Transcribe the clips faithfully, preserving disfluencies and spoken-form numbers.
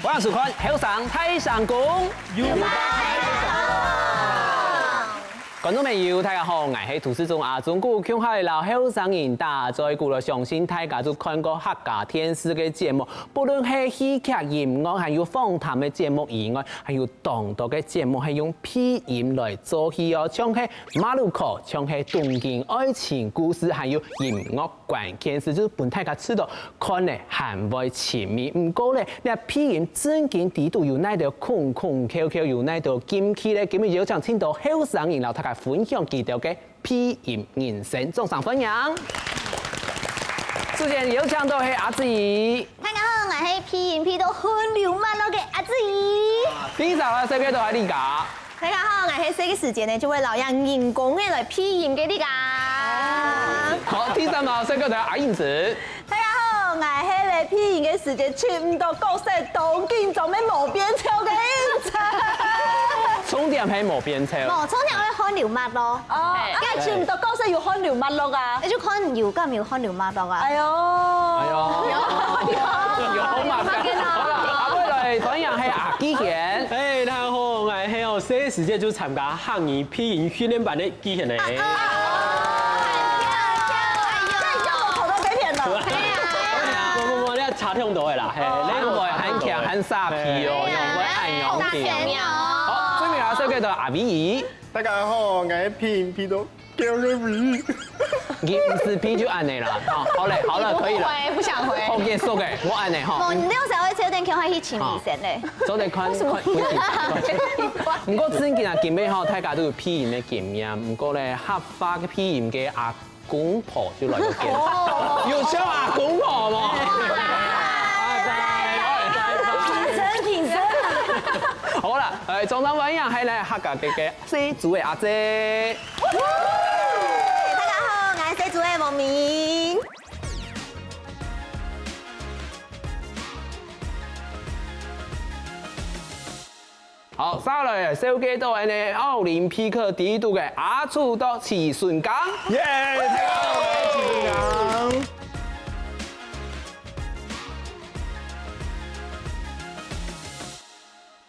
歡迎收看《後生大聲公》。有話大聲講。觀眾朋友，大家好，𠊎係主持人阿忠哥，共下來摎後生人打嘴鼓了。相信大家都看過客家電視个節目，不論係戲劇、音樂，還有訪談个節目以外，還有當多个節目係用配音來做戲哦，像係《馬魯可》，像係《東京愛情故事》，還有《音樂關鍵字》，就係分大家知道 看了還會沉迷。毋過咧，這配音正經底肚有哪兜空空竅竅，有哪兜禁忌咧？今日邀請盡多後生人摎大家分享佢兜个配音人生，掌聲歡迎！首先邀請到係阿志。大家好，𠊎係配音配到汗流脈落个阿志。第二位紹介到係麗佳。 大家好，𠊎係細个時節呢，就會摎這人工个來配音个你啊。好，第三位紹介到阿英子。大家好，𠊎係咧配音个時節尋毋到角色，當緊張个無變臭个英子。重點係無變臭。無，重點會汗流脈落。哦，啊，尋毋到角色有汗流脈落啊？那就看有敢有汗流脈落啊。哎喲，哎喲，有，有，有嘛？好了，下尾來歡迎係阿基賢。 哎，大家好，𠊎係哦，細个時節就參加客語配音訓練班个機會呢。太強了，太強了，哎喲。太強了，跑到北片了。無無無，你愛差忒多个啦，嘿，哦，你還會還強還沙皮哦，哎呀，用會恁樣大聲哦。好，最尾來紹介到阿美姨。大家好，𠊎係配音配到 你毋使配就恁樣啦，吼，好嘞，好了，可以了。不回，不想回。好，結束个，莫恁樣吼。無，你兩儕會笑等，趕快去尋醫生嘞。好，做得看，為什麼？看，不行。毋過正經啊，今晡吼，大家都有配音个經驗，毋過咧，客話个配音个阿公婆就來到現場。哦。有像阿公婆無？挺身，挺身。好啦，哎，掌聲歡迎，還來客家个个 細豬个阿姐。大家好，𠊎係細豬个莫明。好，續下來紹介到𠊎等奧林匹克第一度个阿祖到徐順剛。耶，大家好，我是徐順剛。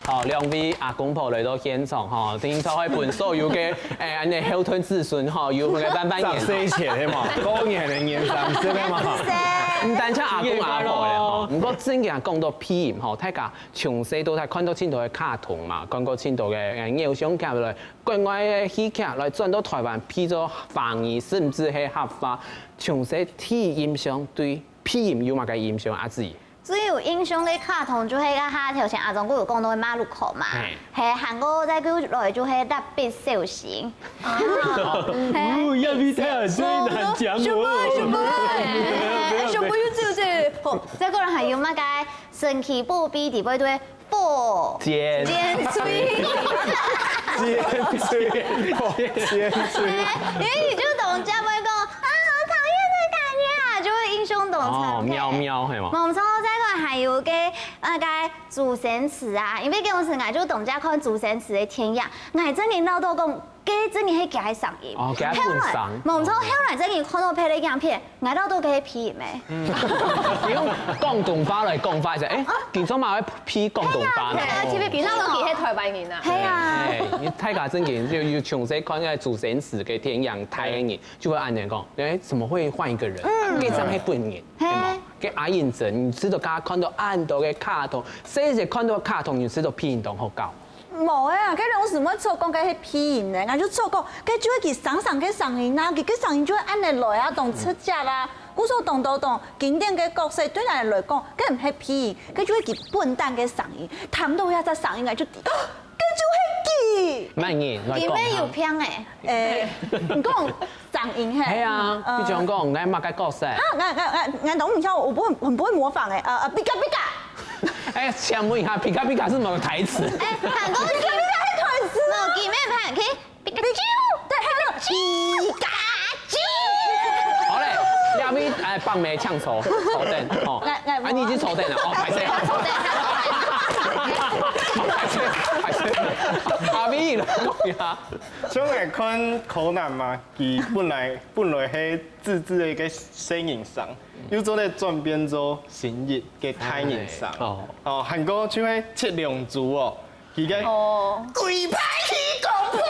好，兩位阿公婆來到現場吼，定著會分所有个，欸，恁樣後生子孫吼，有份个半半年。十歲前个嘛，過年个年三十个嘛。毋單淨阿公阿婆咧吼，毋過正經講到配音吼，大家從細到大看到盡多个卡通嘛，看過盡多个，欸，偶像劇來，國外个戲劇來轉到臺灣配做華語，甚至係客話，從細第一印象對配音有麼个印象啊？阿志？ 最有印象个卡通就係該下頭先阿忠哥有講到个馬魯克嘛，嘿。係，還過再過來就係蠟筆小新。哦，壓力太大，最難講哦。什麼什麼？欸，什麼又這這？吼，再過來還有麼个神奇寶貝裡背對，寶劍。劍錘。劍錘，寶劍錘。欸，因為你就懂這樣會講啊，好討厭的感覺啊，就會印象當深刻。哦，喵喵，係嗎？無錯，再過來還有个 那個周星馳啊，因為該陣時𠊎就當加看周星馳个電影，𠊎正經恅著講，該正經係佢个聲音。哦，佢个本聲。後來，無錯，後來正經看到別个影片，𠊎恅著該係配音个。嗯，用廣東話來講話一下，欸，平常嘛會配廣東話呢。係啊，係啊，特別平常恅著佢係臺灣人啊。係啊。欸，你大家正經就有從細看該周星馳个電影，大个人就會恁樣講，欸，怎麼會換一個人？嗯。變成係本人，係嗎？ 該阿英姐，你知道剛剛看到恁多个卡通，細細看到卡通，你知道配音當好搞。無欸，該老師莫錯講該係配音呢，𠊎就錯講，該就係佢生生个聲音啊，佢个聲音就係恁樣來啊，當直接啊。故所當多當經典个角色，對𠊎來講，該毋係配音，該就係佢本旦个聲音，聽到該隻聲音，𠊎就知，啊，該就係佢。慢點，來講下。裡面有病欸。欸，你講 聲音係。係啊，嗯。比如講，𠊎麼个角色？啊，𠊎，𠊎，𠊎，𠊎都毋曉，我不會，很不會模仿欸。呃，呃，皮卡皮卡。欸，請問一下，皮卡皮卡是什麼台詞？欸，韓國的皮卡皮卡是台詞啊。無，裡面拍，可以，皮卡丘。對，還有那個皮卡丘。好嘞，這位，哎，放妹搶手，坐等，吼。哎，哎，啊，你已經坐等了，哦，歹勢。坐等，坐等。歹勢，歹勢。阿咪，你來講一下。像來看柯南嘛，佢本來，本來係子子个一個細人生，又做得轉變做新一个大人生。哎，哦。哦，還過就係七龍珠哦，佢个哦。鬼牌去公婆。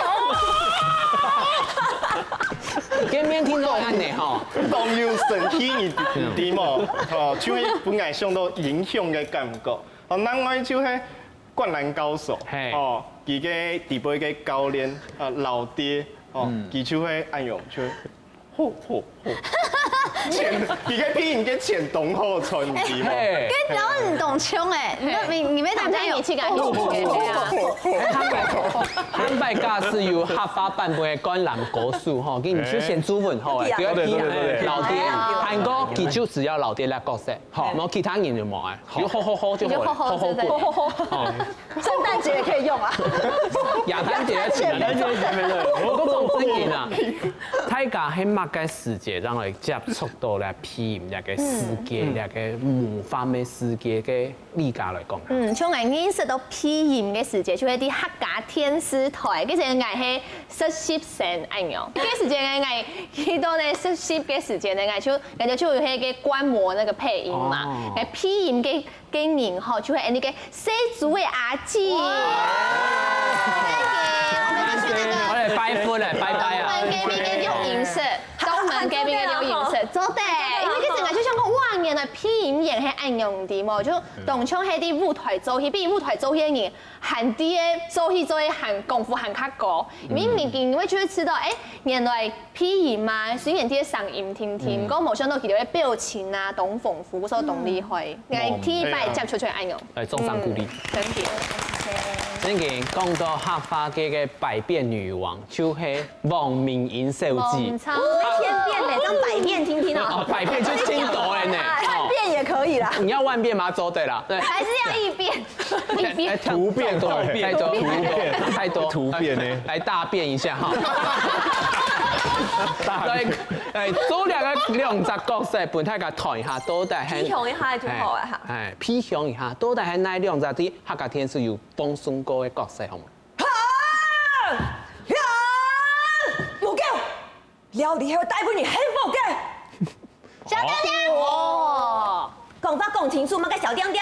見面聽到恁呢吼。當有神氣，你知無？哦，就會分𠊎想到英雄个感覺。哦，另外就係灌籃高手，嘿。哦，佢个底背个教練，啊，老爹，哦，嗯。佢就會恁樣，就會吼吼吼。錢，佢个配音个錢當好賺，你知無？嘿。跟老人當像欸，你都，你，你沒打架有氣概，你氣概。坦白，坦白假使有客話版本个灌籃高手吼，你就先注文好欸，哎。不要聽啊。對，對，對，對，對。老爹，哎呀。韓國佢就只要老爹个角色，好，哎。然後其他人就無啊，就吼吼吼就好了，就吼吼吼，吼吼吼。對，對，對。吼吼吼。哦。聖誕節也可以用啊。聖誕節也可以用。聖誕節也可以用。我講真个啊，大家係麼个時節正會接觸到這配音這個世界，嗯。這個魔法个世界个，你家來講啊？嗯，像𠊎認識到配音个時節，就係在客家電視台，其實𠊎係實習生恁樣。該時節呢，𠊎去到呢實習个時節呢，𠊎就，感覺就有那個觀摩那個配音嘛，哦。哎，配音个 个人吼，就係恁呢个細豬个阿姊。哇！我來拜佛了，拜拜啊。東門該邊个錄音室，東門該邊个錄音室，做得，因為其實𠊎就想講，哇，原來配音員係恁樣个嘛，就當像係在舞台做戲，比舞台做戲个人還在个做戲做个還功夫還較高，因為你，你會就會知道，哎，原來配音嘛，雖然在聲音聽聽，嗯。講無想到佢个表情啊，當豐富，所以當厲害。嗯。𠊎第一擺接觸就恁樣。 來，掌聲鼓勵。嗯，真的。正經，講到客話界个百變女王，就係黃明英小姐。沒錯。千變呢，這樣百變聽聽哦。哦，百變就聽多了呢。萬變也可以啦。你要萬變嗎？做得啦，對。還是要一變，一變。哎，突變，再多，再多，突變。再多，突變呢？來大變一下哈。大變。來，來，做兩個，兩隻角色，分大家看一下，到底係，比較一下就好了哈。哎， 哎，比較一下，到底係哪兩隻在客家電視有放送過个角色，好無？啊！啊！無救！料理係會帶分你幸福个。小叮叮。哦。講話講清楚，麼个小叮叮。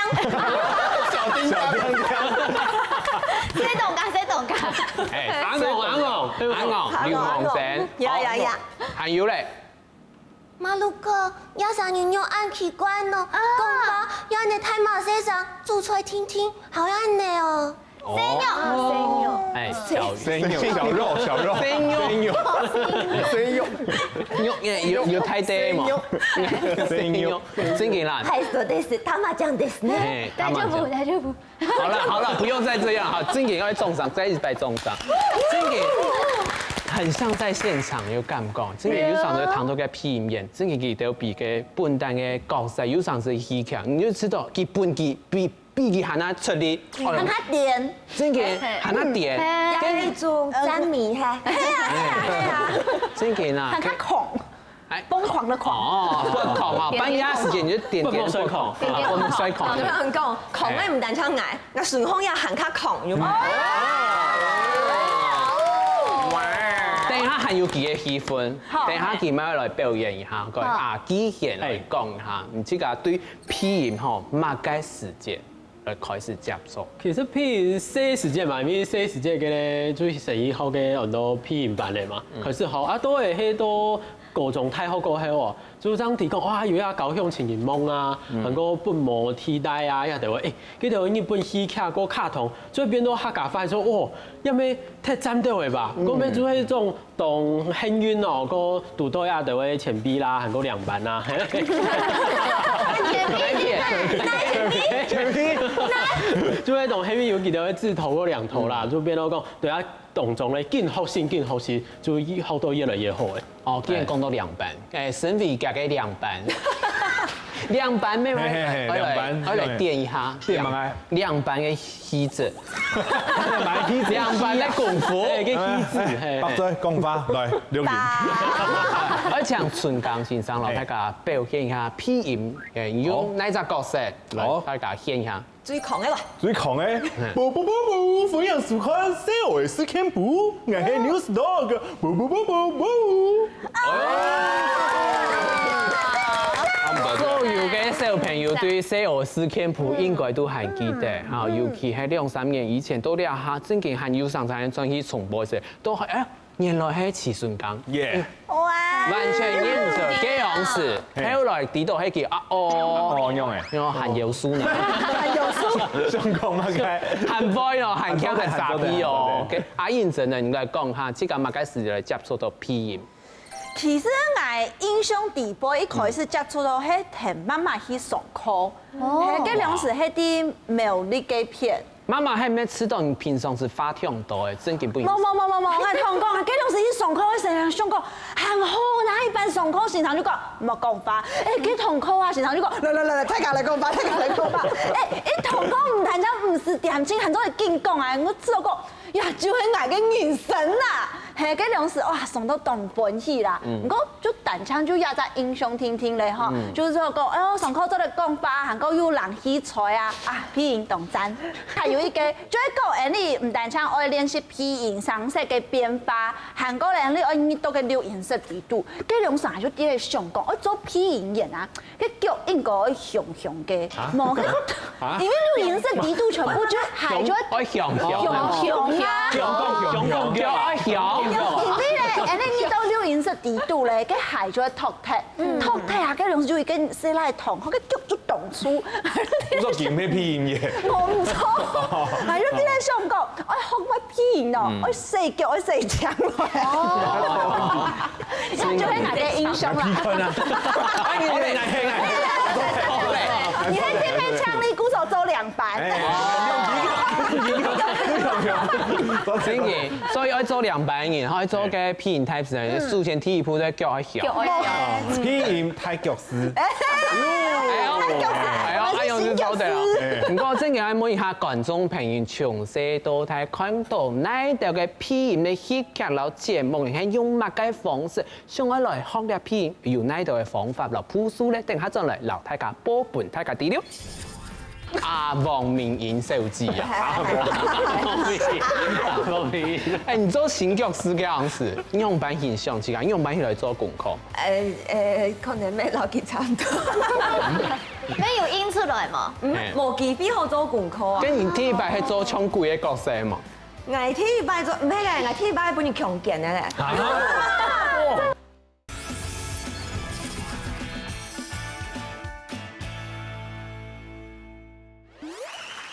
小叮叮。小叮叮。誰懂个？誰懂个？哎，阿龍，阿龍，阿龍，劉鴻生。呀，呀，呀。好，還有咧？ 馬路哥，這儕人仰恁奇怪呢？啊。講話又恁呢大嫲細聲，煮菜定定，還會恁呢哦。哦。生肉。生肉。哎，小，生肉，小肉，小肉。生肉。生肉。生肉。肉，有，有太多嘛。生肉。生肉。正經啦。はい、そうです。たまちゃんですね。哎，大丈夫，大丈夫。 好了好了，不用再這樣哈，正經愛掌聲，再一擺掌聲。正經很像在現場，有感覺。正經有常常談到个配音員，正經佢都比个本旦个角色，有常時戲劇，你就知道佢本佢比，比佢還要出力。還較癲。正經還要癲。嘿。也係一種讚美哈。哎。正經啊，還較狂。 哎，瘋狂的狂。哦，瘋狂啊，半夜時間你就點點瘋狂，瘋狂睡狂。我們睡狂。我跟你講，狂个毋單淨𠊎，𠊎順風也還較狂，有無？哇！等一下還有幾個戲份，好。等一下佢們要來表演一下，各位好。啊，佢先來講一下，你這個對配音吼，麼个時節 來開始接觸？其實配音細時節嘛，因為細時節个咧，就係十一號个很多配音班个嘛，嗯。開始學啊，都會係到高中、大學過後哦，就正知講，哇，有啊，高雄情人夢啊，嗯。還過不無替代啊，這兜，欸，這兜日本戲劇、過卡通，就變到客家話，說，哦，也沒忒讚到个吧，嗯。後面就會這種 當幸運哦，過堵到這兜个前輩啦，還過兩班啦。前輩，前輩，前輩。就係當幸運有幾多个志頭過兩頭啦，嗯。就變到講，對啊，當中咧，緊學習，緊學習，就學到越來越好誒。哦，既然講到兩班，誒，身為佢个兩班，兩班妹妹，嘿，嘿，嘿，愛來，兩班，愛來點一下，點麼个？兩班个 氣質。蠻氣質。兩班个功夫。哎，个氣質，哎，嘿。八歲講話，來，錄音。愛請春江先生來，大家表現一下鼻音，欸，用哪隻角色來，大家現一下。最狂个啦！最狂个，啵啵啵啵，歡迎收看《細猴个事件簿》，𠊎係 News Dog，啵啵啵啵啵。所有个小朋友對《細猴个事件簿》應該都還記得哈，尤其係兩三年以前，到這下正經還有常常轉去重播一下，都還欸。 原來係徐順剛。耶！哇！完全認得，該樣式。後來知道係佢啊，哦，哦，樣欸，然後還有書呢，還有書，想講麼个？還會哦，還強還沙皮哦。OK，阿英真的，你來講哈，這個麼个時來接觸到鼻音？其實𠊎印象底背一開始接觸到係聽媽媽去上課，係該兩時係在苗栗該片。 媽媽還毋係知道你平常時話忒多欸，正經毋好意思。無無無無無，𠊎同你講啊，該兩時去上課个時候，想講還好，哪一班上課先生就講莫講話，欸，該堂課啊，先生就講來來來來，大家來講話，大家來講話，欸，一堂課毋單淨毋使恬靜，還做得緊講啊，𠊎知道講，呀，就係𠊎个人生啊，係，該兩時哇，上到當歡喜啦，毋過 就單淨就這隻印象定定咧吼，就係講，哎喲，上課做得講話，還過有人去吹啊，啊，鼻音當讚。還有一個，就係講，哎，你毋單淨愛練習鼻音聲色个變化，還過咧，你愛入到該錄音室裡肚，該兩儕就在該想講，愛做鼻音員啊，該腳應該愛雄雄个，無該，因為錄音室裡肚全部就還就愛雄雄，雄雄啊，雄雄雄雄，腳愛雄。因為咧，哎，你入到錄音室裡肚咧，該還就愛脫忒。 嗯，讀冊啊，該老師就會跟誰來同，佢个腳就動粗。你說緊配配音耶？我毋錯，還有你在想講，愛學會配音哦，愛細腳，愛細強哦。這就會拿个音響啦。你看啊，哎，你你你你你，你看這邊強力鼓手走兩班。哎，真的，所以愛做兩班人，然後做个配音type，首先第一步在腳要 腳會曉。配音太腳師。哎呦，哎呦，哎呦，就做得了。毋過正經愛問一下觀眾朋友，從細到大看到哪兜个配音个戲劇摎節目，你看用麼个方式，想愛來學這配音，有哪兜个方法摎步數咧？等下轉來摎大家報分大家知了。 啊，黃明英小姐啊。黃明英，哎，你做新腳師个樣式，你用般形想起來，你用般形來做功課？呃呃，可能沒老佢差不多。沒有印出來嘛？嗯，無機會好做功課啊。跟你第一擺係做唱歌个角色嘛？𠊎第一擺做，毋係个，𠊎第一擺分人強姦个咧。啊？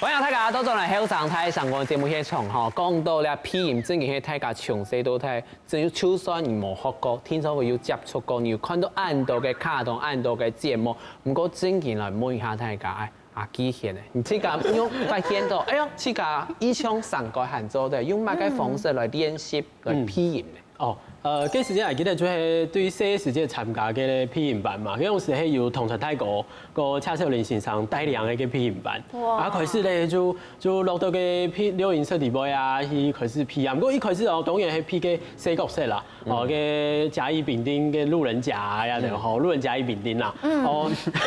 歡迎大家倒轉來後生大聲公个節目現場吼，講到這配音，正經係大家從細到大，就就算你無學過，聽說過有接觸過，你有看到恁多个卡通、恁多个節目，毋過正經來問一下大家，哎，阿基賢呢，你自家有發現到，哎喲，自家以前上過還做得，用麼个方式來練習、來配音呢？ 哦，呃，該時節還記得就係對細个時節參加个配音班嘛，該當時係由同傳大哥、个謝少林先生帶領个配音班。哇！啊，開始咧就就落到个配錄音室裡背啊，去開始配啊。毋過一開始哦，當然係配个細角色啦，哦，个甲乙丙丁个路人甲啊，呀，吼，路人甲乙丙丁啦，哦，配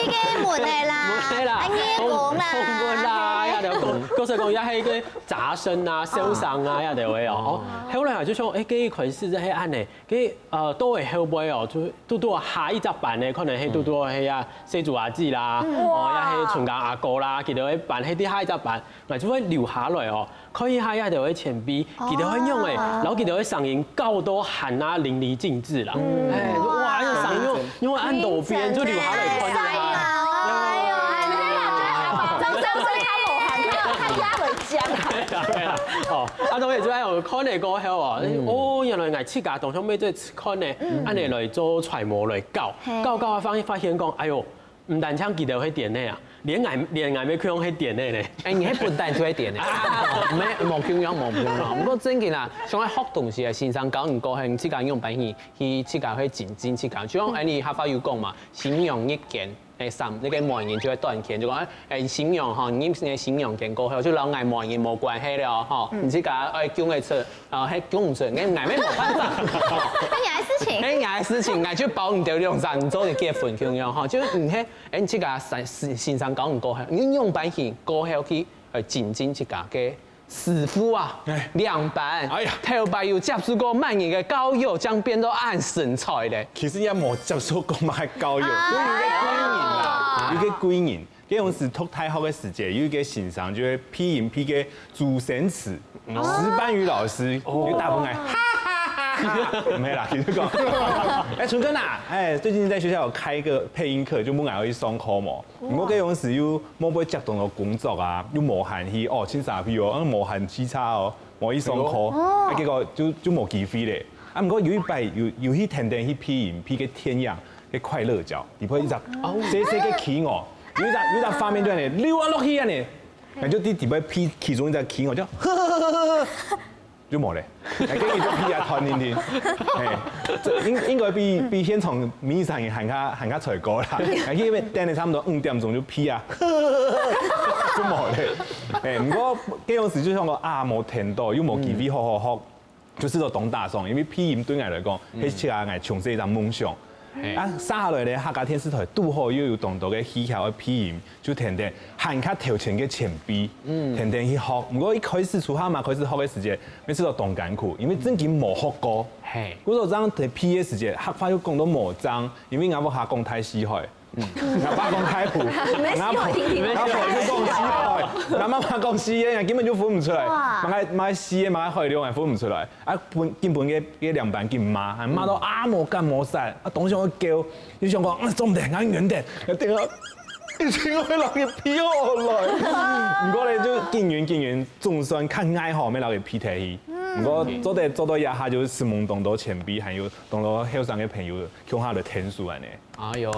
个門个啦，門个啦，啊，耳公啦，風門啦，呀，然後各各式各樣，還有一個 扎身啊、受傷啊，呀，對毋對哦？哦，後來啊，就想，哎，該一開始係恁呢，該呃，到个後背哦，就拄拄下一隻班呢，可能係拄拄係啊，細豬阿姊啦，哦，也係春江阿哥啦，佢兜个班係第下一隻班，𠊎就會留下來哦，看一下呀，佢兜个前輩，佢兜會用个，然後佢兜个聲音教到還啊淋漓盡致啦，哎，哇，這聲音用用恁多遍，就留下來看一下。 哎喲，哎喲，哎喲，掌聲歡迎他無閒，他壓尾講。哦，啊，當然就愛有看了過後哦，哦，原來𠊎自家當初乜做看呢，恁呢來做揣摩來教，教教啊，發發現講，哎喲，毋單淨佢兜係點个啊，連𠊎連𠊎乜可以用係點个呢。哎，你係本旦就係點个，無無共樣，無共樣。毋過正經啊，想愛學東西个先生教你過後，你自家用般去去自家去精進自家，就像哎，你客話有講嘛，心有一間。誒，三，該個媒人就會斷氣，就講，誒，誒，新娘吼，你个新娘見過後，就摎𠊎媒人無關係了吼，你自家愛供佢出，啊，係供毋出，𠊎，𠊎乜無辦法。該你个事情，誒，𠊎个事情，𠊎就包你兜兩儕做个結婚共樣吼，就毋係，誒，你自家先，先生講毋過後，你仰般去過後去，呃，精進自家个 師傅啊，哎兩班，哎呀頭擺有接觸過麼人个教育，正變到恁成才咧。其實也無接觸過麼个教育，都有一個貴人啦，有一個貴人。該種時讀大學个時節，有一個先生就係配音配个周星馳，石斑魚老師，就打分𠊎，哈哈哈哈，毋係啦，其實講，哎，純哥啊，哎，最近在學校有開一個配音課，就問𠊎愛去上課無？毋過該種時又無會接到工作啊，又無閒去，哦，清沙皮哦，嗯，無閒去差哦。 無去上課，啊，結果就，就無機會咧。啊，毋過有一擺有，有去天天去配音，配个電影个快樂鳥，裡背一隻細細个企鵝，有一隻，有一隻畫面就恁呢，溜啊落去恁呢，𠊎就在裡背配其中一隻企鵝，就呵呵呵呵呵，就無咧。哎，跟你就配啊，團聽聽，哎，這應，應該比，比現場迷山个還較，還較衰過啦。哎，因為等了差不多五點鐘就配啊，就無咧。哎，毋過 該種時就想講啊，無聽到，又無機會好好學，就試著當打爽，因為配音對𠊎來講，係自家𠊎從細一隻夢想。啊，續下來咧，客家電視台堵好又有當多个戲劇愛配音，就天天還較頭前个前輩，天天去學。毋過一開始初下嘛，開始學个時節，乜試著當艱苦，因為正經無學過。嘿，故所正在配个時節，客話又講到無正，因為𠊎屋下講大四海， 𠊎爸講大埔，𠊎婆，𠊎婆就講四縣，𠊎媽媽講四縣，𠊎根本就分毋出來。麼个，麼个四縣，麼个海陸，𠊎分毋出來。啊，分，根本个，个兩班緊罵，還罵到啊無乾無散，啊，當時𠊎噭，又想講，嗯，做毋得，𠊎遠點，要等到，一定會讓佢批我來。毋過咧，就緊緊緊緊，總算較愛好，沒讓佢批忒去。毋過做得做到這下，就是承蒙當多前輩，還有當多後生个朋友，共下來天數恁呢。 哎喲，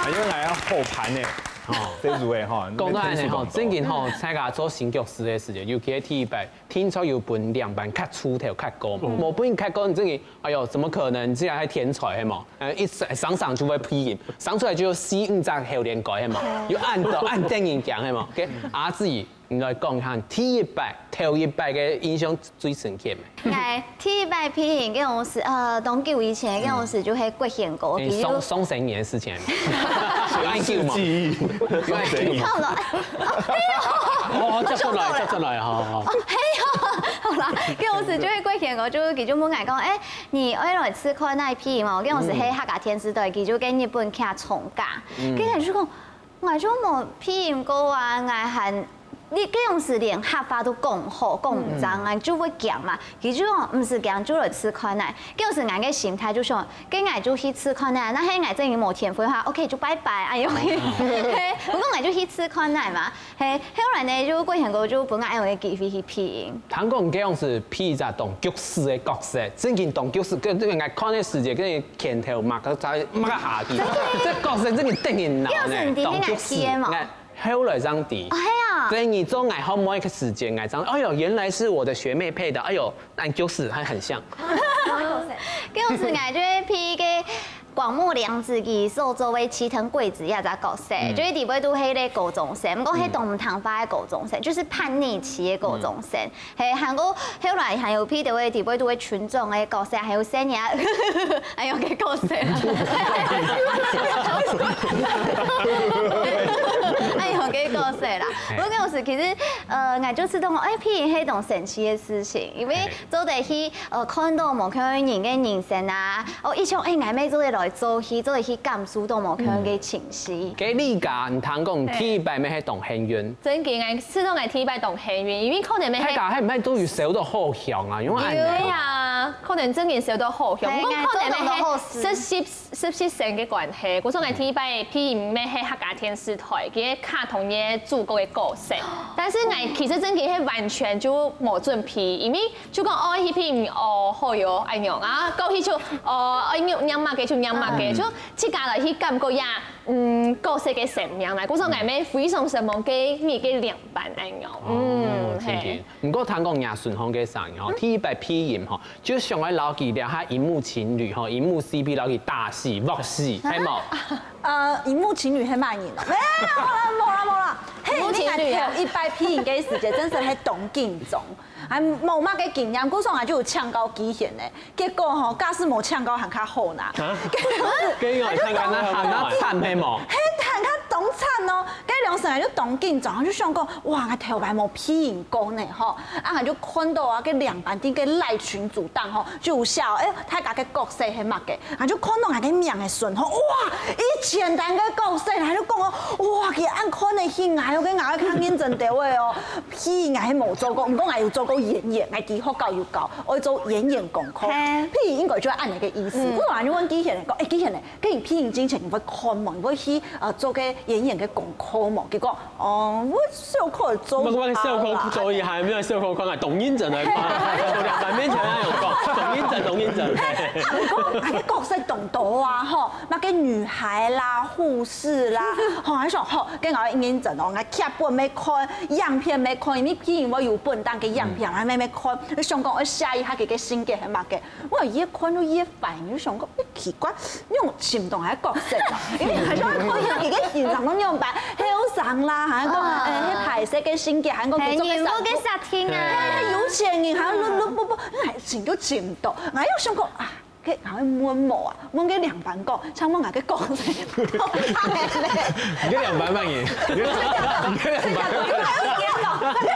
因為𠊎愛好盤呢，吼，這組的吼，講到恁呢吼，正經吼，大家做新教師个時節，尤其係第一擺，聽說有分兩班較出頭較高，無分較高，你正經，哎喲，怎麼可能？這樣還天才係無？呃，一上上就會批音，上出來就有四五隻後連改係無？有恁多恁得人驚係無？OK，阿志，你來講下第一擺、頭一擺个印象最深刻咩？ 𠊎第一擺配音个公司，呃，當久以前个公司就係國賢哥，你佢就上上十年个事情，有恁久嗎？記憶，有點記憶。差不多，哦，接出來，接出來，好好。哦，係哦，好啦，个公司就係國賢哥，就佢就問𠊎講，誒，你愛來試看哪配音哦？个公司係客家電視台，佢就跟日本劇重加，跟住就講， 𠊎就無配音過啊，𠊎還，你該種時連客話都講好，講毋正啊，就會驚嘛。佢就講，毋使驚，就來試看啊。該種時𠊎个心態就想，該𠊎就去試看啊，若係𠊎正經無天分个話，OK，就拜拜，哎喲，嘿，毋過𠊎就去試看啊嘛。嘿，後來呢，就國賢哥就分𠊎恁樣个機會去配音。 聽講你該種時配一隻當局勢个角色，正經當局勢，跟這個𠊎看个時節，跟你拳頭擘个在擘个下去，這角色正經得人惱呢，你有認得當局勢。該個嗎？𠊎後來正知，哦，係啊。所以你做𠊎學妹个時節，𠊎正，哎喲，原來是我的學妹配的，哎喲，恁局勢還很像。該種時𠊎就會配个廣末涼子佢所做个齊藤貴子這隻角色，就係裡背都係个高中生，毋過係當毋聽話个高中生，就是叛逆期个高中生。嘿，還過後來還有配到个裡背都係群眾个角色，還有生日啊，還有个角色，還有个角色啦。毋過該種時其實，呃，𠊎就知道，哎，配音係一種神奇个事情，因為做得去，呃，看到無共樣人个人生啊，哦，一種，哎，𠊎乜做得來做戲，做得去感受到無共樣个情緒。該你講，你聽講第一擺乜係當幸運，正經，𠊎試著𠊎第一擺當幸運，因為可能乜係。大家係毋係都有受到好響啊？因為恁對啊，可能正經受到好響，係毋過可能乜，𠊎做到好事係實習實習生个關係，故所𠊎第一擺配音乜係客家電視台，佢个卡通个主角个角色。但是𠊎其實正經係完全就無準備，因為就講哦，去配音哦，好喲，恁樣啊，過去就哦，愛念念麼个就念麼个，就自家來去感覺呀。嗯，角色个生命啦，故所𠊎乜非常承蒙个你个兩班恁樣。哦，嗯，係。真个。毋過聽講若順風个聲音吼，第一擺配音吼，就想愛摎佢這下螢幕情侶吼，螢幕C P摎佢打死、鑊死，係無？呃，螢幕情侶係麼人哦？沒有啦，無啦，無啦。嘿，螢幕情侶啊。你若頭一擺配音个時節，真係當緊張。 還無麼个經驗，故所𠊎就有請教機賢呢。結果吼，假使無請教還較好啦。啊？結果是，跟有請教那還較慘係無？嘿，還較當慘哦。該當時𠊎就當緊張，就想講，哇，𠊎頭擺無配音過呢吼。啊，𠊎就看到啊，該兩班頂个LINE群組當中吼，就有寫哦，哎，大家个角色係麼个。 啊，就看到𠊎个名个時陣吼，哇，一千單个角色，𠊎就講哦，哇，佢恁看得起𠊎哦，該𠊎愛較認真兜仔哦。配音𠊎係無做過，毋過𠊎有做過演員，𠊎在學校有教，愛做演員功課。嘿。配音應該就係恁樣个意思。嗯。𠊎就問機賢講，哎，機賢呢，該你配音進前你會看無？你會去，呃，做个演員个功課無？結果 哦，𠊎小可做。𠊎，𠊎小可做一下，沒有小可看啊，當認真个看啊，在兩班面前恁樣講，當認真，當認真。啊，毋過，𠊎个角色當多啊，吼，麼个女孩啦、護士啦，吼，𠊎想，吼，該𠊎認真哦，𠊎劇本愛看，影片愛看，因為配音𠊎有本單个影片，𠊎乜愛看，𠊎想講，𠊎寫一下佢个性格係麼个。 𠊎越看就越煩，就想講，哎，奇怪，你用尋到𠊎个角色啊？因為𠊎想看下佢个形象攏仰般，後生啦，還講，啊。哎，該歹勢个性格，還講佢做个啥，嘿，人物个設定啊。嘿，有錢人，還有綠綠布布，哎，尋都尋毋到。𠊎又想講，啊，該𠊎問無啊，問該兩班講，請問𠊎个角色，你个兩班麼人？你个兩班？該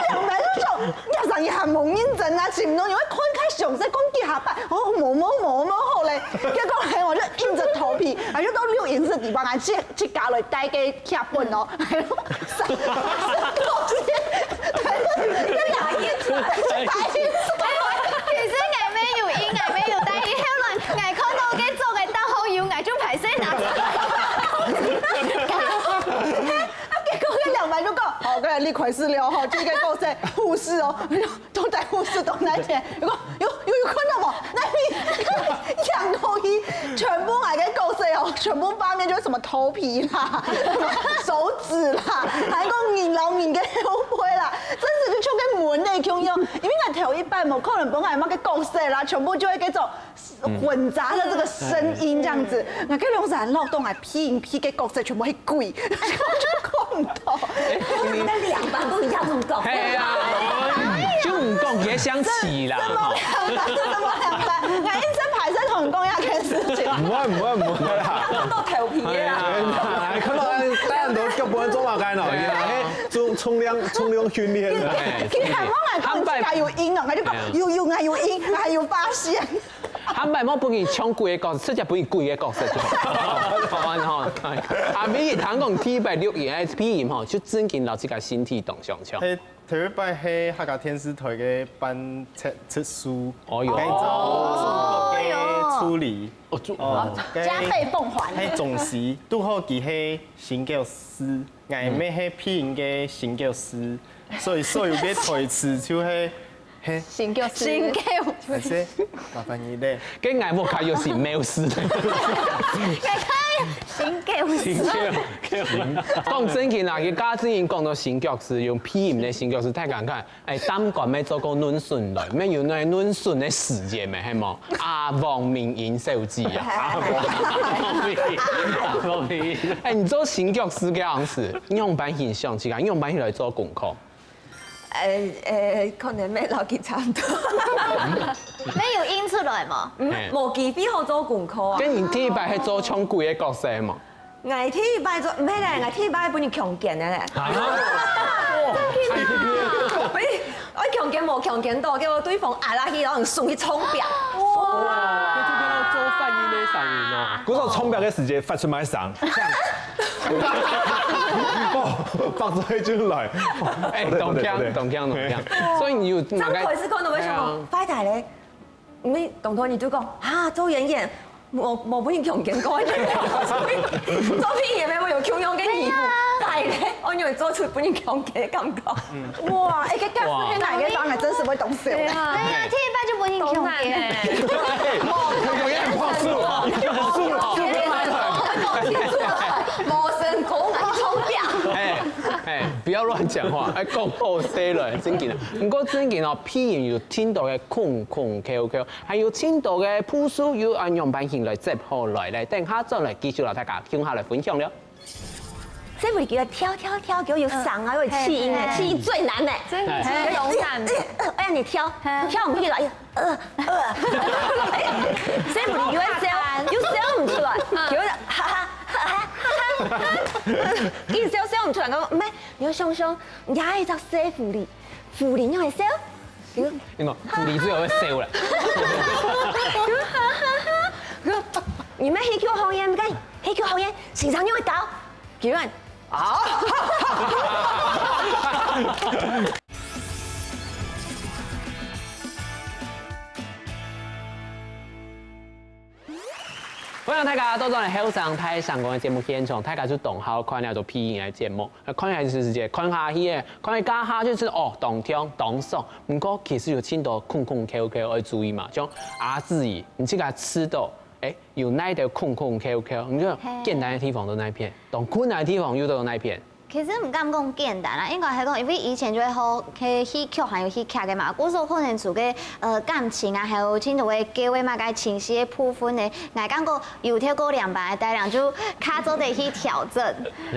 兩班就想， 你生意還無認真啊，尋到你會看較詳細，講幾下擺，哦，無無無無好咧。結果呢，𠊎就硬著頭皮，啊，就到錄音室地方啊，自，自家來帶个劇本哦，還有三，三個月，還有，該哪一出？其實𠊎乜有應，𠊎乜有帶，後來𠊎看到該做个當好用，𠊎就歹勢拿出來。 啊，結果該兩班就講，好，該你開始了吼，這個角色護士哦，到底護士到哪一天？有講，有，有，有看到無？那你，仰東西，全部𠊎个角色哦，全部畫面就係什麼頭皮啦，什麼手指啦，還有講人摎人个後背啦，真實就像該門个共樣，因為𠊎頭一擺無可能分𠊎麼个角色啦，全部就會該種 混雜的這個聲音這樣子，𠊎該兩儕落到𠊎配音配个角色全部係鬼，就看毋到。哎，你，你們兩班都一樣這種角色。嘿啊，就毋講也想起啦，這麼兩班，這麼兩班，𠊎一直歹勢同你講這件事情。毋會，毋會，毋會啦。看到頭皮啊。哎，看到，大家都腳本做麼个呢？哎呀，嘿，重，重量，重量訓練的。其實我來講，自家有音哦，𠊎就講，有，有，𠊎有音，𠊎有發現。 下擺莫分佢唱鬼个角色，直接分佢鬼个角色就好。好啊，好啊。啊，比如聽講第一擺錄音，哎，配音吼，就正經摎自家身體當相像。嘿，頭一擺係客家電視台个班七七叔，哦喲。該種主角个助理。哦，主，哦，加倍奉還。嘿，總是，拄好佢係新教師，𠊎乜係配音个新教師，所以所有个台詞就係 嘿。新教師。新教師。還係，麻煩你咧。該𠊎屋下有新教師。該个新教師。新教，講正經啊，佢家陣人講到新教師，用配音个新教師，大家看，哎，擔竿乜做過論述來，乜有該論述个時節咩，係無？啊，黃明英小姐啊。啊，黃明英，啊，黃明英。哎，你做新教師个樣子，你用般形象去啊？你用般形來做功課？ 呃，呃，可能乜摎佢差毋多。乜有應出來無？嗯，嘿。無機會好做功課啊。該你第一擺係做像鬼个角色無？𠊎第一擺做，毋係咧，𠊎第一擺分人強姦个咧。啊？毋係，𠊎強姦無強姦到，結果對方壓落去，然後用手去撞壁。哇！這就變成做法醫个聲音哦。故所撞壁个時節發出麼个聲？哦，發出來就來。哎，當強，當強，當強。所以你有，正開始看到會想講，哎呀。壞忒咧。因為當多人就講，啊，做演員，無，無分人強姦過，做演員乜會有共樣个義務，壞咧，𠊎又會做出分人強姦个感覺。哇，哎，該假使係𠊎个話，𠊎真係會當笑。對啊。哎呀，第一擺就分人強姦。當難欸。有點怕死，有點怕死。亂講話，愛講好勢來，正經啊。毋過正經哦，鼻音有盡多个空空竅竅，還有盡多个步數，又愛仰般形來接好來咧。等下轉來繼續摎大家共下來分享了。這回叫跳跳跳，叫有聲啊，有氣音的，氣音最難的。真的，真的有難。哎呀，你跳，跳毋起來，呃呃，這回有人笑，又笑毋出來，有人哈哈哈哈哈哈，一笑笑毋出來，講，毋係，你要想想，你還有一隻細狐狸，狐狸仰會笑？ 你看，狐狸最後會笑了。你們戲曲好演，你看，戲曲好演，心臟又會高。結論，啊！歡迎大家倒轉來後生大聲公个節目現場，大家就當好看這種鼻音个節目。 看下時節，看下去欸，看下下就知哦，當暢當爽。毋過其實有盡多空空竅竅愛注意嘛，像阿志姨，你自家試著，欸，有哪兜空空竅竅，你就簡單个地方在哪片，當困難个地方又在哪片。其實毋敢講簡單啦，應該係講，因為以前就會學去戲曲還有戲劇个嘛，故所可能自家呃感情啊，還有盡多个機會嘛，該情緒个部分呢，𠊎感覺 有透過兩擺个帶領，就較做得去調整，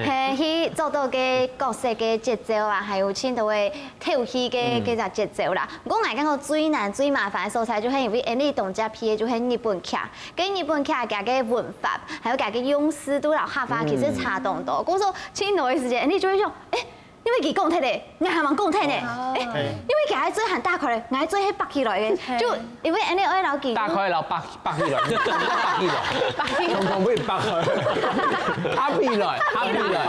係去做到个角色个節奏啊，還有盡多个透氣个个隻節奏啦。毋過𠊎感覺最難、最麻煩个所在，就係因為𠊎俚當接戲个就係日本劇，个日本劇佢个文法，還有佢个用詞都摎客話其實差當多。故所盡多个時間，𠊎俚就會想，欸， 因為佢講忒咧，𠊎還吂講忒呢。欸，因為佢還嘴還打開咧，𠊎嘴係擘起來个，就因為恁呢愛摎佢打開摎擘擘起來，擘起來，通通會擘開，擘起來，擘起來，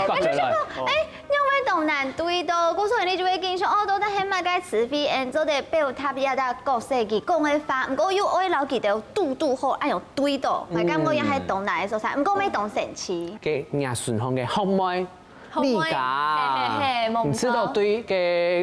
擘起來。欸，因為當難對到，故所𠊎俚就會緊想，哦，到底係麼个詞彙，嗯，做得表達這隻角色佢講个話，毋過又愛摎佢兜堵堵好，恁樣對到，𠊎感覺也係當難个所在，毋過乜當神奇。个若順風个學妹。 李佳，你知道對个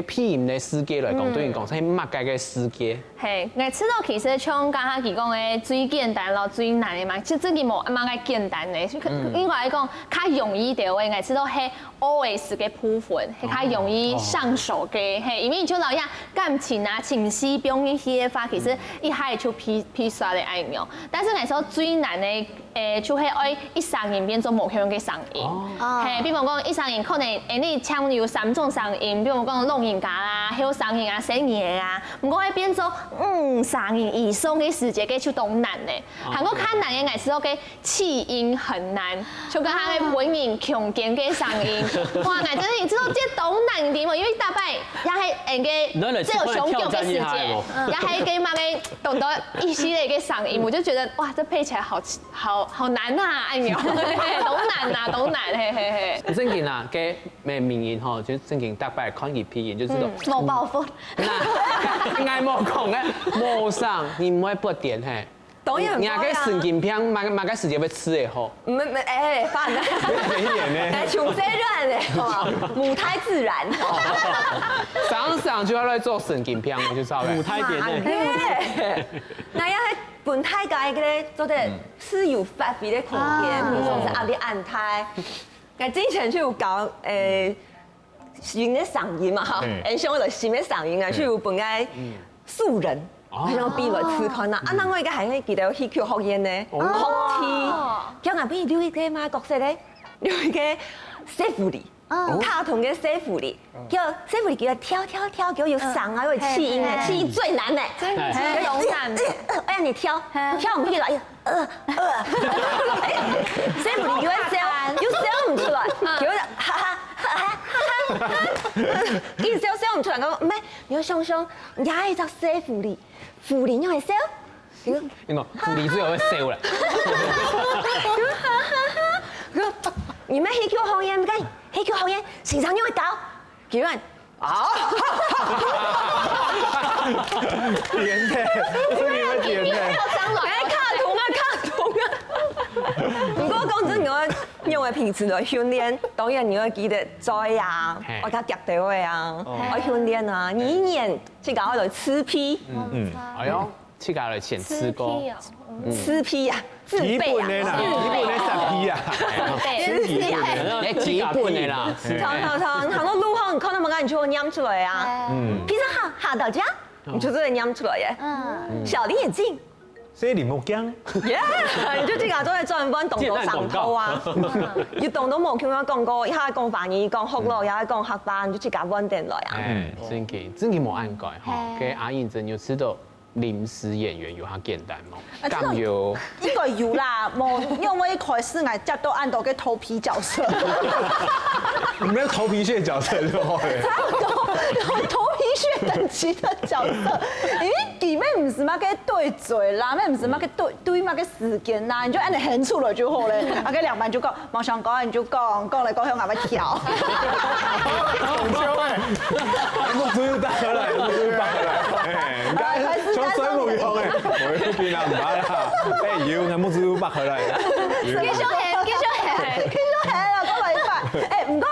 鼻音个世界來講，對你講係麼个个世界？係，𠊎知道其實像剛剛佢講个最簡單咯，最難个嘛，其實真个無麼个簡單个，應該來講較容易个，𠊎知道係O S个部分，係較容易上手个，係，因為就摎人感情啊、情緒放入去个話，其實一下就批批刷个恁樣。但是𠊎說最難个 欸，就係愛一儕人變做無共个聲音。係，比方講一儕人可能，欸，你像有三種聲音，比方講老人家啦，還有聲音啊，細人仔啊，毋過愛變做，嗯，三人以上个時節，該就當難呢。還過較難个，𠊎知道个氣音很難，就跟佢个本人空間个聲音，哇，𠊎真的知道這當難个嘛，因為大擺也係，欸，个，只有上腳个時節，也係个嘛个，懂得一系列个聲音，我就覺得，哇，這配起來好 好好難啊，哎喲，嘿，當難啊，當難，嘿嘿嘿。正經啊，該美名人吼，就正經大擺看佢鼻音，就知道。嗯，無包袱。那，𠊎無講个，無聲，你毋會發癲嘿。當然毋會啊。你个神經病，麼个麼个時節會試个吼？沒沒，哎，煩啊。沒演呢。哎，像細人仔，好吧？母胎自然。常常就要來做神經病，我就知道了。母胎點呢？對。那要 分大家一個做得自由發揮个空間，嗯。比如說係壓力恁大。𠊎之前就有搞，誒，新个聲音嘛，哈，嗯。誒，像个新个聲音啊，嗯。就有分个素人，哦。然後比來試看啊。啊，嗯。另外一個還會記得有戲曲學院呢，哦。學戲。像𠊎比如有一個麼个角色咧，有一個小狐狸。 哦。卡通个小狐狸，哦。叫小狐狸叫跳跳跳，叫有聲啊，嗯。有氣音啊，嘿，嘿。氣音最難呢。真的，哎。最難。哎呀，你跳，嘿。跳毋起來，呃，呃。哎，小狐狸又會笑，又笑毋出來，嗯。叫哈哈哈哈哈哈。一直笑笑毋出來，講，毋係，你要想想，你還有一隻小狐狸，狐狸你會笑？ 你看，狐狸最後會笑了。你們戲曲學院，你看，戲曲學院，先生你會搞，居然，啊！變態，這個會變態。哎，卡通啊，卡通啊。不過講真，你愛用个平時來訓練，當然你愛記得嘴啊，嘿。愛較夾到位啊，哦。愛訓練啊，你一年去搞到吃皮。嗯，哎喲。 自家來選試過。吃皮哦，嗯。吃皮啊，自备啊。基本的啦，基本的十P啊。哎，基本的啦。常常常，很多路上你看到么个，你就会念出来啊。披萨哈，哈到家，你就真的念出来耶。嗯，小林眼镜。所以你莫讲，耶，你就自家做在转弯，懂得上头啊。有懂得无？听我讲过，一下讲法语，讲福佬，一下讲客话，你就自家弯点来啊。哎，真个，真个无恁个吼。给阿英真有知道临时演员有他简单吗？啊，这种讲有。应该有啦，无因为一开始我接到恁多个头皮角色，你们头皮屑角色就好了。差不多有头皮屑等级的角色，因为基本毋是那个对嘴啦，那毋是那个对对那个时间啦，你就按你喊出来就好了。啊，个两班就讲，毛想讲你就讲，讲来讲去俺们跳。很久哎，我终于打回来，我终于打回来。哎，你看，从水母用哎，我又变了妈啦，哎，有，那么终于打回来。继续喊，继续喊。就喊了，过来一半。哎，毋过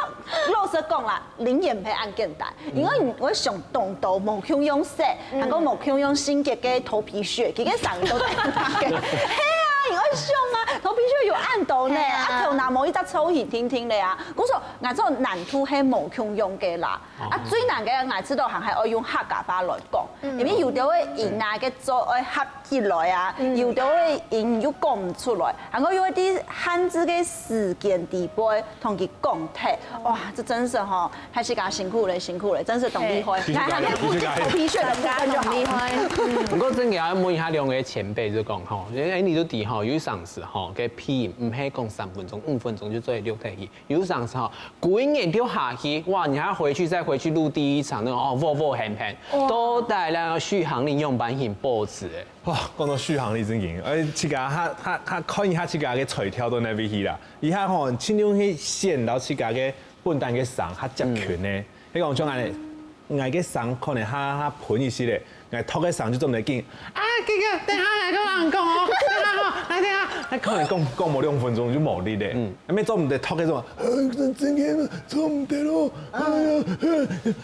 老实讲啦，灵眼配按简单，因为你会想动到毛孔用色，还有毛孔用性格个头皮屑，其实三个都在那个。嘿啊，你会想啊，头皮屑有按到呢，嘿啊啊，头那毛一只抽起听听的啊。我说，俺做难度系毛孔用个啦，啊，最难个俺知道还还要用客家话来讲，因为有的会音啊，个做爱合起来啊，有的会音又讲毋出来，然后又会在限制个时间底背同佢讲忒，哇，这真是吼，还是给他辛苦了，辛苦了，真是懂厉害。辛苦了来，还有辛苦了头皮屑的部分就好。厉害。不过真个要问一下两个前辈，就讲吼，哎，你都知吼，有一场时吼，个屁毋系讲三分钟、五分钟就做得溜下去，有一场时吼，故意眼掉下去，哇，你还要回去再回去录第一场那种哦，喔喔很很，都带那个续航力用版型 boss 哎。哇，讲到续航力真紧，而且自家哈哈哈看一下自家个材料到哪位去啦，一下吼，尽量去选到自家个本单个声，哈接近呢。你讲像俺，俺个声可能哈哈喷一些嘞，俺托个声就做唔得紧。啊，哥哥，等下来跟我讲哦，等下吼，来等下，那可能讲讲无两分钟就无力嘞。嗯，那边做唔得托个什么，呃，真真个做唔得咯，哎呀，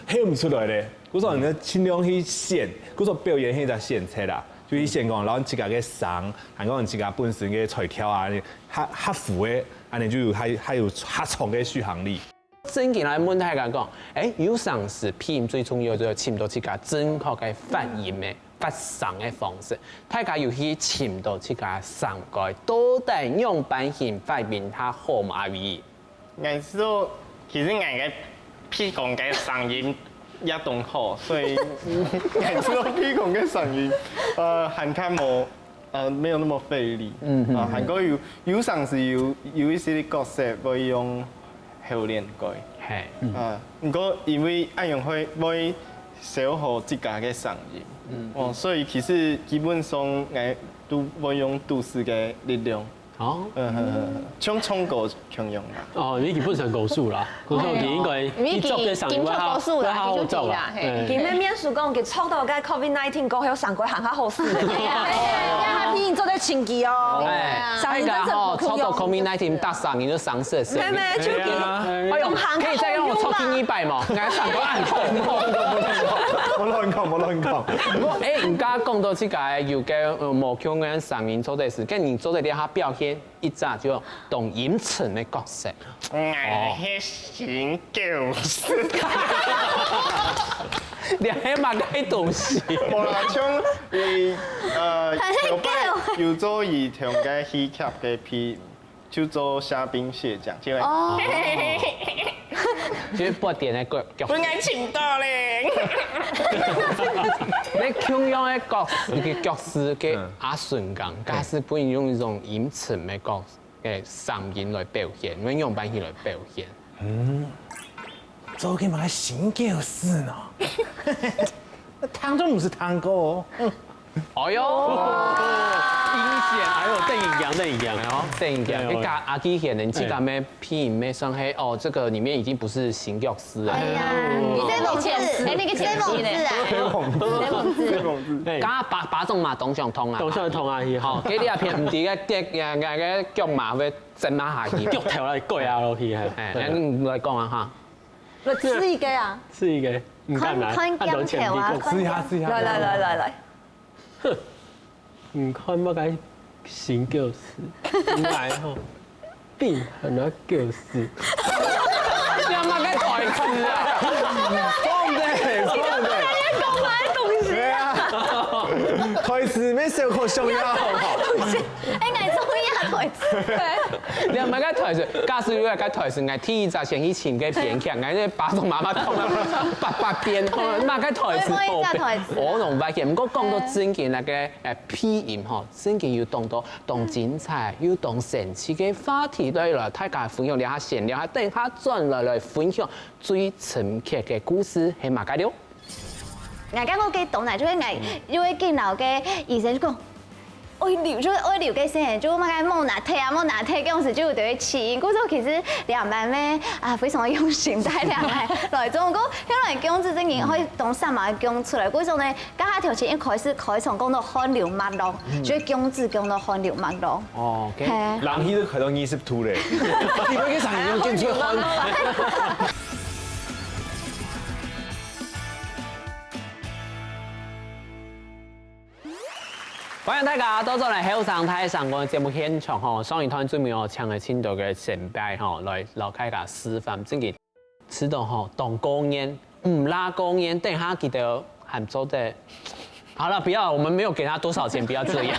嘿唔出来嘞。故所你尽量去选，故所表演迄只选择啦。 就以前讲，然后自家个声，还有自家本身个材料啊，合合符个，安尼就有还还有合唱个续航力。正经来问大家讲，哎，有常时鼻音最重要就要寻到自家正确个发音个发声个方式。大家有去寻到自家声个，到底样般形发音它好吗？阿伟？ 𠊎知道，其實𠊎个鼻公个聲音也當好，所以𠊎知道鼻公个聲音，呃，還較無，呃，沒有那麼費力。嗯，啊，還過有有常時有有一些角色會用喉嗹改。嘿，啊，毋過因為恁樣會會消耗自家个聲音。嗯，哦，所以其實基本上𠊎都會用肚屎个力量。 哦，嗯，像唱歌共樣啦。哦，你基本上高手啦，高手你應該你做个聲音會好，會好好做啦。嘿。今日面試講，佢抽到个 COVID nineteen 過後，上過行較好勢。哎呀，他比你做得清氣哦。哎，上一陣子大家吼，不可以用抽到 COVID nineteen 大嗓音就上色色。妹妹，就哎呦，可以再讓我抽聽一擺嗎？剛才上過暗紅。我亂講，我亂講。不過，哎，你剛剛講到這個有個呃無共樣个聲音做得係，跟你做得這下表現 一隻就當陰沉个角色。哎，係新教師。你係麼个東西？無啦，像你呃，頭擺有做兒童个戲劇个片，就做蝦兵蟹將，就係哦，就係不點个角角本來請到咧。你共樣个角色，个角色个阿順講，假使不用用一種陰沉个角个聲音來表現，用樣般形來表現。做个麼个新教師呢？聽都毋識聽過哦。哎呦，陰險，哎呦，鄧穎陽，鄧穎陽，哎呦，鄧穎陽，哎呦，你看阿基顯，你這個咩鼻音咩上黑哦，這個裡面已經不是新教師了。哎呀，你在某次，哎，那個前戲呢？在某次，剛剛把把種嘛，董想通啊，董想通啊，以後好，給你啊片，毋知个跌呀，个个腳嘛會震啊下去。腳頭來跪啊落去哈。哎，那你來講啊哈。我試一個啊，試一個，你看來，看看鏡頭啊，啊，試一下，試一下。來來來來來，你看麼个新教师，𠊎吼，病很难教师。你有没有在台词啊？放的，放的。讲哪个东西？对啊，台词没小可重要，好不好？哎，俺中意啊台词。你有没有在台词？假使有个台词，俺第一只先去请个编剧，俺那巴掌妈妈痛了八八遍，吼，那个台词我也没有在台词啊我弄白眼。不过讲到正经那个，呃，配音吼，正经有当多 当精彩又当神奇个话题來了，大家分享了下，閒聊下，等下轉來來分享最深刻个故事，係麼个了？俺刚刚给懂了，就是俺因为见到个医生就讲，哎，流就是哎流个声，就那个莫拿铁啊，莫拿铁，这样子就有得起因。故所其实两班妹啊，非常用心带两个来中国，后来讲这正经会懂什么讲出来，故所呢，刚刚头前一开始开场讲到汗流脈落，就讲字讲到汗流脈落。哦，OK。嘿。冷气都开到二十度嘞，你们个声音用进去汗。欢迎大家到轉來後生大聲公个節目現場吼，上一段最尾哦，請了盡多个前輩吼，來摎大家示範，正經試著吼，當過癮，毋罅過癮，等下佢兜還做得。好了，不要，我們沒有給他多少錢，不要這樣。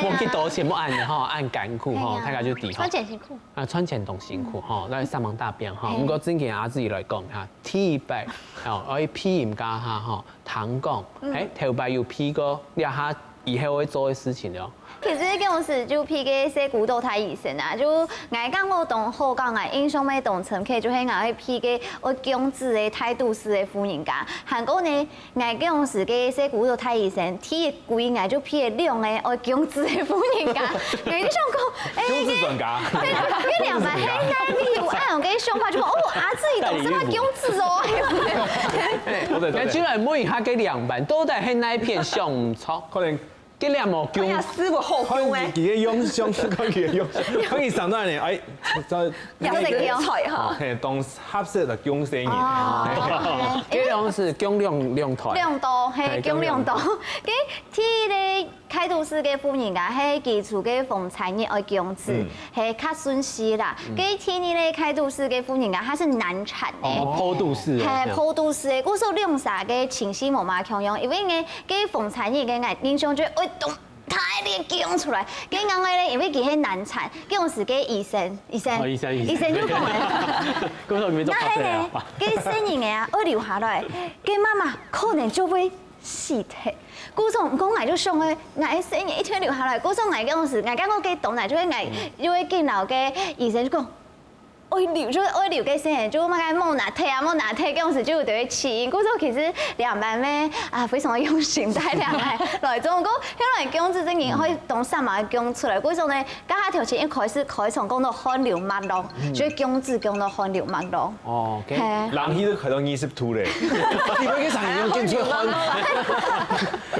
我幾多錢不按的吼，按艱苦吼，大家就抵吼。賺錢辛苦。啊，賺錢當辛苦吼，來上網打拼吼。嘿毋過正經阿姊來講哈，第一擺吼，愛配音家下吼，聽講，欸，頭擺有配過，這下以後會做个事情了。其實這種事就配个係孤獨大醫生啊，就𠊎感覺當好，講𠊎印象乜當深刻，就係𠊎會配个愛降子个態度式个婦人家。還過呢， 𠊎該央時个細姑仔大醫生，第一季𠊎就配了兩个愛降子个婦人家，𠊎就想講，欸，降子專家。該兩个係哪位有恁樣个想法，就講，哦，阿姊你懂什麼降子哦？我在該就來問一下該兩班，到底係哪片想毋著？可能該兩無降哎呀，，師傅好可能用哎，佢个用心，可能佢个用心，可能上段呢，哎，這有一個菜哈。嘿，當合適个降生人。哦，該央時降兩兩台。兩度，係，係降兩度。該第一个態度式个婦人家係基礎个風產業愛降子，係較順序啦。該第二个態度式个婦人家，佢係難產个。哦，坡度式哦。係，坡度式个，故所兩儕个情緒無麼共樣，因為呢，該風產業个𠊎印象就會動大力降出來。該另外呢，因為佢係難產，該央時个醫生，醫生，哦醫生醫生醫生就講了。故所你們做該係呢，該細人仔啊，愛留下來，該媽媽可能就會死忒。故所毋過𠊎就想个，𠊎个細人一定留下來。故所𠊎該央時，𠊎感覺該當難，就係𠊎又會見到个醫生就講，愛留就愛留个細人，就麼个莫拿忒啊，莫拿忒，該央時就有得會起因。故所其實兩班妹啊，非常用心帶兩个來中國，後來降子正經會當三嘛降出來。故所呢， 該下頭前一開始開場講到汗流脈落，就係降子降到汗流脈落。哦，OK。係。冷氣都開到二十度咧，你會去上用進出汗。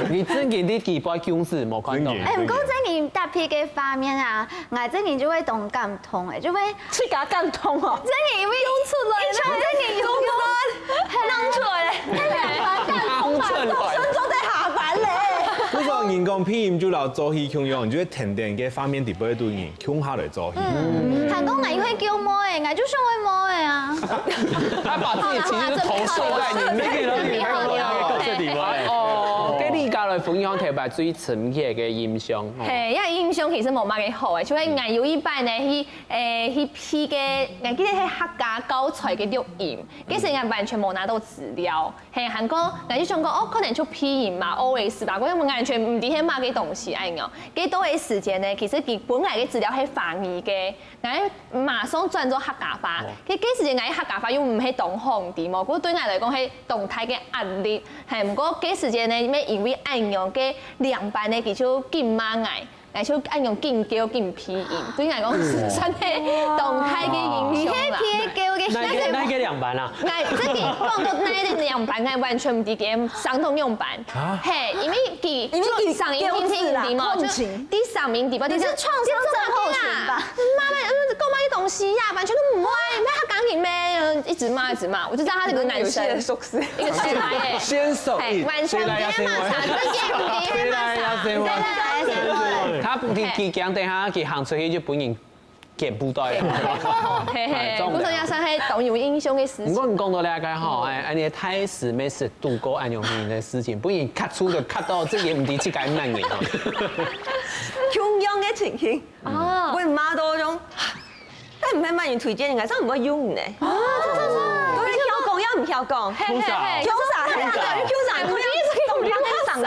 你正經你幾擺降子無看到？正經欸，毋過正經搭配个畫面啊，𠊎正經就會當感動欸，就會去給他感動哦。正經因為湧出來，正經湧出來，係湧出來咧，係兩班感動嘛，湧出來都算做在下班咧。為什麼人講配音就摎做戲共樣，你就會天天个畫面底背都人 共下來做戲。嗯，還講𠊎因為降妹欸，𠊎就想愛妹欸啊。他把自己情緒投射在裡面。你可以了，你可以了，你可以告訴你們。哦，跟你家來分享特別最深刻个印象。哦嘿，因為印象其實無麼个好欸，就係𠊎有一擺呢，去，欸，去配个，𠊎記得係客家教材个錄音，其實𠊎完全無拿到資料。 嘿，還過，𠊎就想講，哦，可能就配音嘛，O S吧，𠊎完全毋知係麼个東西恁樣。該到个時間呢，其實佢本來个資料係華語个，𠊎馬上轉做客家話。該該時間𠊎客家話又毋係當好，知無？故對𠊎來講係當大个壓力。嘿，毋過該時間呢，因為因為恁樣，該領班呢，佢就緊罵𠊎。 𠊎就恁樣緊噭緊配音，對𠊎講算係當大个影響啦。你係噭个，那个那个兩班啊，𠊎自己講到那个兩班，𠊎完全毋知佢上同樣班。啊嘿，因為佢因為佢上音聽聽知嘛，就控制啦控制第三名知嘛，你是創傷症候群吧？媽媽，嗯，講麼个東西亚完全都不会，没有他钢琴咩，一直骂一直骂，我就知道他是个男生，有些人熟识。一个直男耶，先手嘿，完全没有骂他，这个谁来要先问？谁来要先问？谁来要先问？他不听，讲等下佢行出去就本人剪布袋啊。嘿嘿，哎，中了。不是要伤害董永英雄的事情。不过你讲到那个吼，哎，哎，你的台词每次度过安永平的事情，不然卡住的卡到这个问题去改慢点。同样的情形，哦，我妈都用。 但毋係萬人推薦，人家真毋會用呢。啊，真的嗎？對，曉講也毋曉講。嘿嘿嘿，Q啥？Q啥？Q啥？Q啥？Q啥？啊，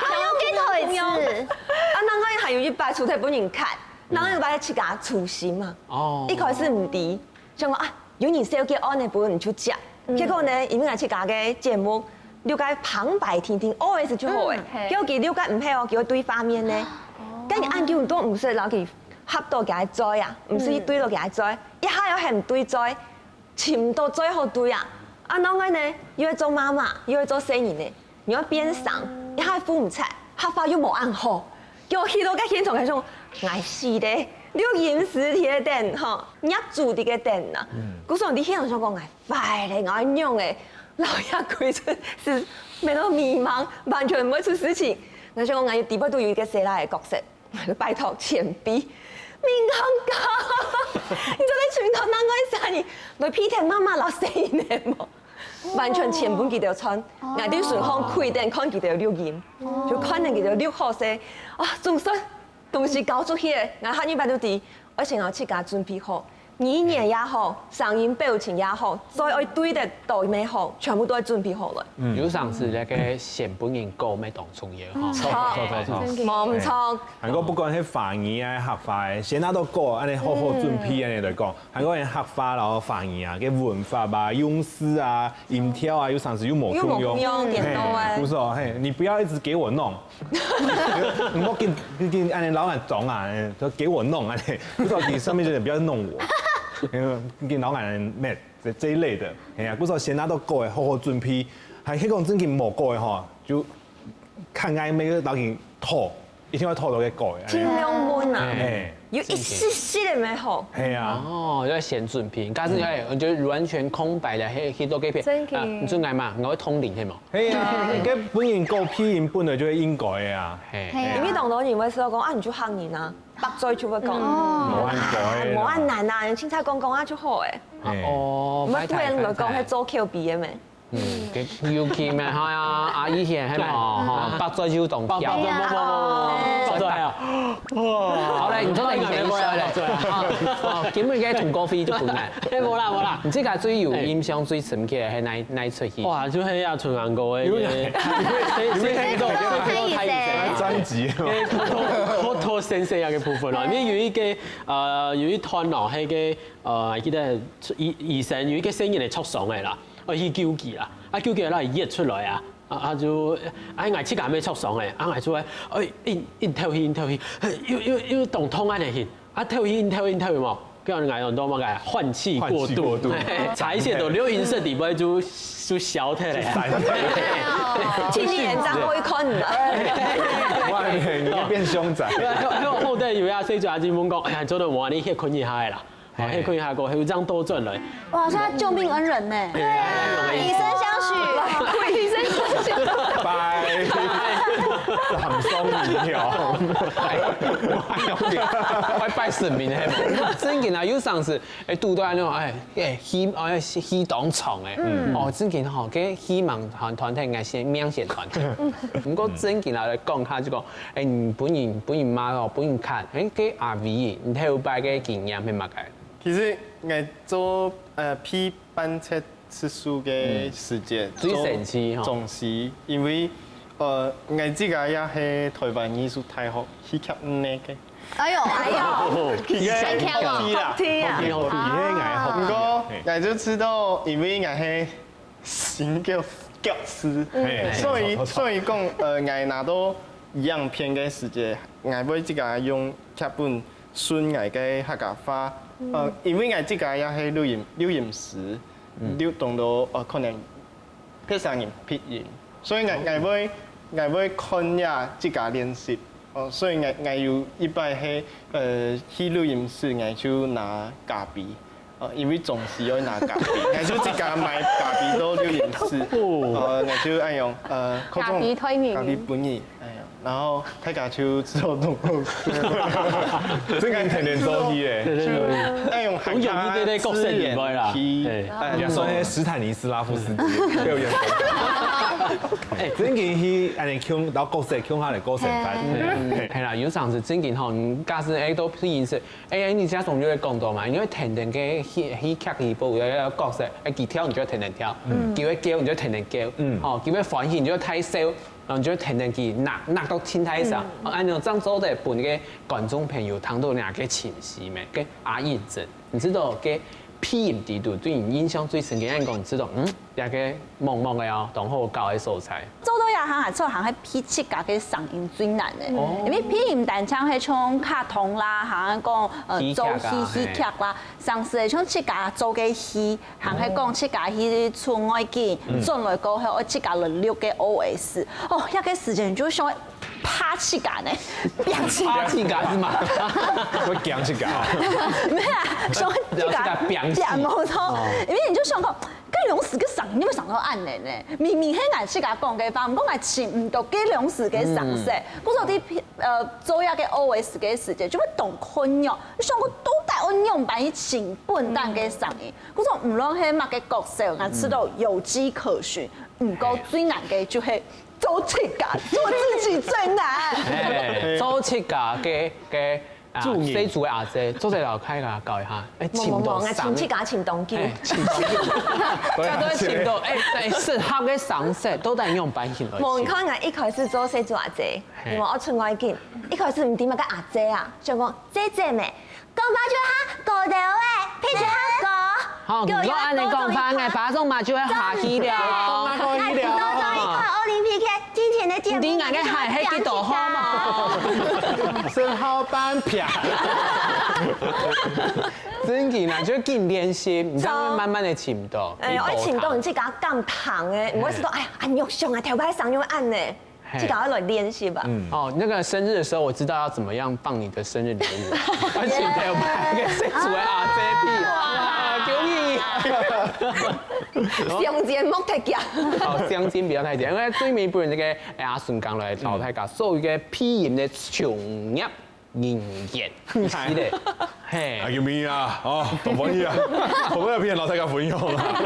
另外還有一擺出題分人看，另外一擺自家粗心嘛。哦。一開始毋知，想講啊，有人寫个案呢，不如你去接。結果呢，因為自家个節目，六个旁白聽聽，O S就好誒。嗯，嘿。結果佢六个毋係哦，叫對畫面呢。哦。跟你按久都毋使摎佢合到佢个嘴啊，毋使對到佢个嘴，一下又喊對嘴，尋到最好對啊。啊，另外呢，又愛做媽媽，又愛做細人呢，你愛變聲，一下扶毋出，客話又無恁好，叫去到該現場，還想，𠊎死咧，錄音師佇該等吼，業主佇該等啊。故所你現場想講，𠊎壞咧，𠊎仰誒，老爺開始是變到迷茫，完全毋會出事情。𠊎想講，𠊎底背都有一個細倈个角色。 拜託前輩，明堂哥，你做得尋到另外一儕人來替代媽媽摎細人个無？完全全分佢兜穿，𠊎就順風開燈看佢兜錄音，就看等佢兜錄好勢，啊，總算東西交出去了，𠊎下一擺就知，而且𠊎自家準備好，語言也好，聲音表情也好，所以愛對得到乜好，全部都愛準備好了。有成時那個先分人過乜當重要哈。著，著，著，著。無毋著。 還過不管係華語啊、客話个，先拿到歌，恁呢好好準備恁呢來講。還過客話摎華語啊，个文法啊、用詞啊、音調啊，有成時又無共樣。又無共樣，顛倒欸。嘿，不是哦，嘿，你不要一直給我弄。你莫跟跟恁呢老闆講啊，就給我弄恁呢，不是哦，你上面就不要弄我，跟老闆咩這這一類的，哎呀，不是哦，先拿到歌，好好準備，還係講正經無歌个吼，就 看𠊎每个導演討，一定要討到个高个。盡量問啊，哎，有一息息个乜好。哎呀，哦，要先準備，假使哎，就完全空白个，嘿，去到該片，真的。啊，你準𠊎嘛，𠊎會通靈，係無？哎呀，該本人高配音本來就係應該个啊。嘿，因為當多人會說講啊，你就客人啊，八嘴就會講，哦，無恁該啦，無恁難啊，你凊彩講講啊就好誒。哦，毋係突然來講，係做口筆个咩？ 嗯，佢尤其嘛，哈呀，阿姨係係無，哈，八嘴就當標。八嘴，八嘴，八嘴，八嘴啊！好嘞，你做得應該一下嘞。哦，今日个通告費就分來。哎，無啦，無啦。你自家最有印象、最深刻个係哪哪一齣戲？哇，就係啊，春晚个，有有有，專輯，好多先生个部分咯，因為有一個呃有一段咯，那個呃，記得醫醫生有一個先生个著傷个啦。 愛去救佢啦，啊救佢啦，佢一出來啊，啊啊就，哎，𠊎自家乜著傷誒，啊𠊎就會，哎，硬硬透氣，硬透氣，又又又當痛恁呢去，啊透氣，硬透氣，硬透氣無，叫𠊎用到麼个換氣過度，換氣過度。嘿，差一些到錄音室底背就就消退了。今年演唱會看啦，哇，你你變凶宅。後後頭有啊，所以就阿金問講，哎呀，做得無你歇睏一下啦。 哦，歇睏一下過後，有正倒轉來。哇，算他救命恩人呢。對啊，以身相許。以身相許。拜拜。很鬆一條。拜拜神明的，真的啊，有上次，哎，堵到那種，哎，哎，戲，哎，戲當長哎，哦，真的吼，跟戲盲團團體應該先明顯團體。不過真的啊，來講下就講，哎，你本人本人罵哦，本人看，哎，給阿偉，你頭擺个經驗係麼个？ 其實𠊎做呃陪伴這次數个時節，最神奇吼。總是因為呃𠊎自家也係台灣藝術大學戲劇系个。哎喲哎喲，佢个學弟啦，學弟啊，學弟，學弟，佢个𠊎學弟。毋過𠊎就知道，因為𠊎係新教教師，所以所以講呃𠊎拿到影片个時節，𠊎會自家用劇本 順𠊎个客家話，呃，因為𠊎自家也係錄音錄音師，錄當多呃可能別儕人配音，所以𠊎𠊎會𠊎會看也自家練習，哦，所以𠊎𠊎有一擺係呃去錄音室，𠊎就拿咖啡，因為總係愛拿咖啡，𠊎就自家買咖啡到錄音室，呃，𠊎就恁樣，呃，咖啡推你。咖啡分你，哎呀，然後大家就知道懂我。真个天天做戲誒。對對對，那種總有一个个角色以外啦，去，對哎也算是斯坦尼斯拉夫斯基表演。哎，真个去，哎，你共，然後角色共下來過生活。係啦，有常時正經吼，你假使哎都認識，哎，你家總就會講到嘛，因為天天个戲戲劇裡背有个角色，哎，佢跳你就天天跳，佢會噭你就天天噭，吼，佢會歡喜你就大笑，然後你就天天去拿拿到盡大聲，哦，恁樣正做得分个觀眾朋友聽到你个情緒咩？个阿英姐，你知道个配音裡肚對你印象最深个，你講你知道，嗯，這个默默个哦，當好搞个所在。 做到這行還做行，係配自家个聲音最難个，因為配音單淨係像卡通啦，還講呃做戲戲劇啦，像係像自家做个戲，還係講自家去出外景，轉來過後愛自家來錄个O S，哦，那個時間就想拍自家呢，變自家。拍自家是嗎？會驚自家。沒有啊，想自家自家變自家變無錯，因為你就想講。 該兩時个聲音，你會想到恁呢呢？明明係𠊎自家講个話，毋過𠊎尋毋到該兩時个聲色。故所在呃做這个O S个時節，就會當困擾。你想講到底愛仰般去尋本旦个聲音？故所無論係麼个角色，𠊎試到有跡可循。毋過最難个就係做自家，做自己最難。哎，做自家个个啊，助你細組个阿姐，做得摎大家教一下，哎，無無無，尋到𠊎尋自家尋當久。哎，尋到，大家都尋到，哎，哎，適合个聲色，到底用版型來尋。無，你看𠊎一開始做細組阿姐，嘿因為我出外景，一開始毋知麼个阿姐啊，想講姐姐咩，講話就較高調誒，脾氣較高。好，如果恁樣講法，𠊎巴掌嘛就會下去了。哎，你都做一款奧林匹克金錢的節目，你眼个海黑幾多好嘛？生好半撇。真个啦，就緊練習，你才會慢慢的尋到。哎，愛尋到你自家敢聽誒，毋會係講，哎呀，恁肉酸啊，頭擺上用恁呢，嘿自家愛來練習吧。哦，那個生日的時候，我知道要怎麼樣放你的生日禮物，而且還有拍個生日的R C P，哇，恭喜！相煎莫忒遽。好，相煎不要太急，因為最尾不如那個哎阿順講來摎大家做一個配音的從業人員，係的，嘿啊，。救命啊！哦，當歡喜啊！我要騙老大家分享啦。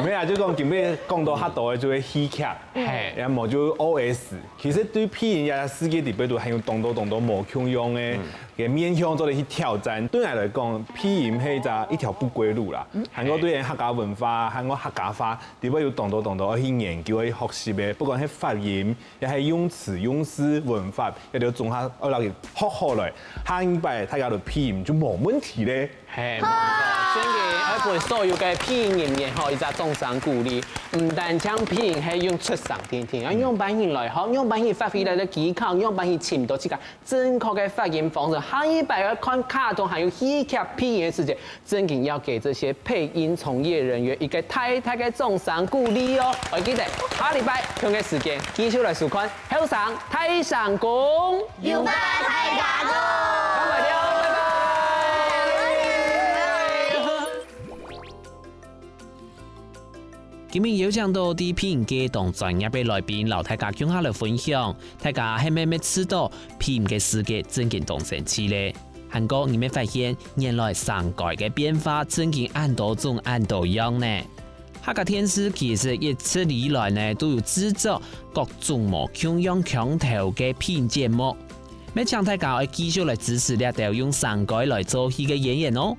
沒有啊，就講今日講到較多的就係戲劇，嘿然後就O S。其實對配音這世界裡背都還有當多當多無共樣的个面向做得去挑戰。對𠊎來講，配音係一隻一條不歸路啦。還過對客家文化，還過客家話，裡背有當多當多愛去研究、愛去學習的，不管係發音，也係用詞、用字、文法，也就總下愛摎佢學好來。下一擺大家都配音就無問題咧。嘿，無錯，真个愛分所有个配音人員吼一隻掌聲鼓勵。毋單淨配音係用出聲定定，愛用版型來學，用版型發揮來个技巧，用版型尋到自家正確个發音方式。下一擺愛看卡通還有戲劇配音个時節，正經要給這些配音從業人員一個大大个掌聲鼓勵哦。愛記得下禮拜同個時間繼續來收看《後生大聲公》。 有拜大家个。今日邀請到在配音界當專業个來賓，摎大家共下來分享，大家係毋係試著配音个世界正經當神奇咧？還過你會發現，原來聲帶个變化正經恁多種恁多樣呢。 客家電視其實一直以來呢，都有製作各種無共樣腔調个配音節目。也請大家愛繼續來支持這兜用聲帶來做戲个演員哦。